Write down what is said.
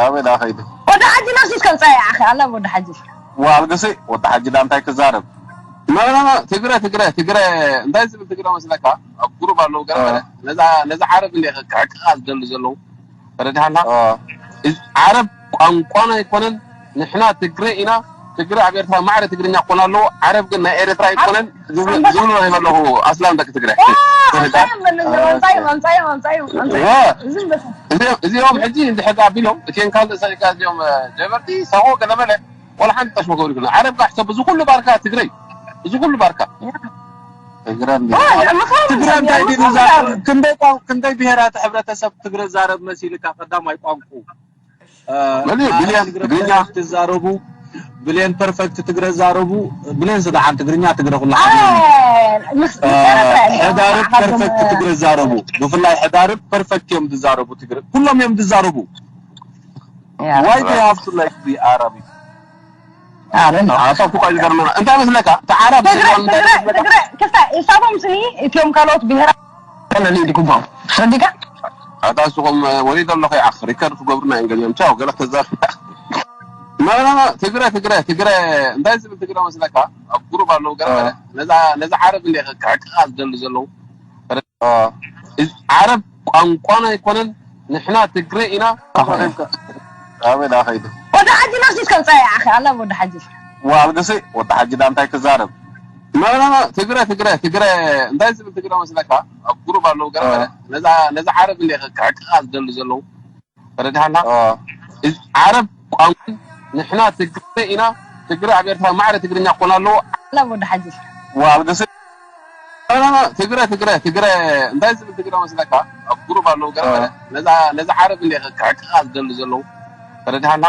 ኣበይ ደኣ ከይዱ? ወዲ ሓጂ ነፍሲ እስከምፀ ይኣኸ ኣላ ወዲ ሓጂ ዋልግሲ ወዲ ሓጂ ዳ እንታይ ክዛረብ? መለመ ትግረ ትግረ ትግረ እንታይ ዝብል ትግረ መስለካ? ኣብ ጉሩብ ኣለዉ ገለ እ። ገለ ነዛ ነዛ ዓረብ እንደ ክሕቅቓ ዝደሊ ዘለዉ ተረዲሃና። ዓረብ ቋንቋና ኣይኮነን፣ ንሕና ትግረ ኢና። ትግረ ኣብ ኤርትራ ማዕረ ትግርኛ ክኾን ኣለዎ። ዓረብ ግን ናይ ኤርትራ ኣይኮነን ዝብሉ ዝብሉ ናይ ዘለኹ ኣስላም ደቂ ትግረ። ተረዳ? ኣምፃዮም ኣምፃዮም ኣምፃዮም ኣምፃዮም ኣምፃዮም እ። ዝም በል እዚ- እዚኦም ሕጂ እንድሕር ኣቢሎም እቲን ካልእ ሰሪካ እዚኦም እ፣ ጀበርቲ ሰሆ ገለመለ ዋላ ሓንቲ ጠሽመ ክብሉ ይክእሉ። ዓረብ ጋሕ ሰብ እዚ ኩሉ ባርካ ትግረይ እዚ ኩሉ ባርካ ትግረ እንዲ ምኻኑ ትግረ እንታይ ድዩ ዝዛረብ? ክንደይ ቋን- ክንደይ ብሄራት ሕብረተሰብ ትግረ ዛረብ መሲልካ ቀዳማይ ቋንቁ መሊኡ ብልያን ትግርኛ ትዛረቡ ብልያን ፐርፌክት ትግረ ዛረቡ ብልያን ስለ ሓንቲ ትግርኛ ትግረ ኩላ ሓንቲ ሕዳርብ ፐርፌክት ትግረ ዛረቡ ብፍላይ ሕዳርብ ፐርፌክት እዮም ዝዛረቡ ትግረ ኩሎም እዮም ዝዛረቡ why they have to like be Arabic ኣታ እኮ ይገርመና እንታይ መስለካ እቲ ዓረብ እንታይ መስለካ ትግረ ክስታ ኢሳቦም ስኒ እቲዮም ካልኦት ብሄራት ከለሊ ድግባው ረዲካ ኣታ ንስኹም ወሊዶ ኣለኹ ይዓኽ ሪከርድ ክገብሩና እዮም ገሊኦም ቻው ገለ ክዛር መረመ ትግረ ትግረ ትግረ እንታይ ዝብል ትግረ መስለካ ኣብ ጉሩብ ኣለዉ ገለ ገለ ነዛ ነዛ ዓረብ እንደ ክሕቅቓ ዝደሊ ዘለዉ ዓረብ ቋንቋና ኣይኮነን ንሕና ትግረ ኢና ኣበይ ደኣ ከይዱ ወዲ ሓጂ ነፍሲ እስከምፀ ይኣኸ ኣላ ወዲ ሓጂ ዋልግሲ ወዲ ሓጂ ዳ እንታይ ክዛረብ መረመ ትግረ ትግረ ትግረ እንታይ ዝብል ትግረ መስለካ ኣብ ጉሩብ ኣለዉ ገለ ገለ ነዛ ነዛ ዓረብ እንደ ክሕቅቓ ዝደሊ ዘለዉ ተረዲሃና ዓረብ ቋንቋ ንሕና ትግረ ኢና ትግረ ኣብ ኤርትራ ማዕረ ትግርኛ ክኾን ኣለዎ ኣላ ወዲ ሓጂ ዋልግሲ ትግረ ትግረ ትግረ እንታይ ዝብል ትግረ መስለካ ኣብ ጉሩብ ኣለዉ ገለ ገለ ነዛ ነዛ ዓረብ እንደ ክሕቅቓ ዝደሊ ዘለዉ ተረዲሃና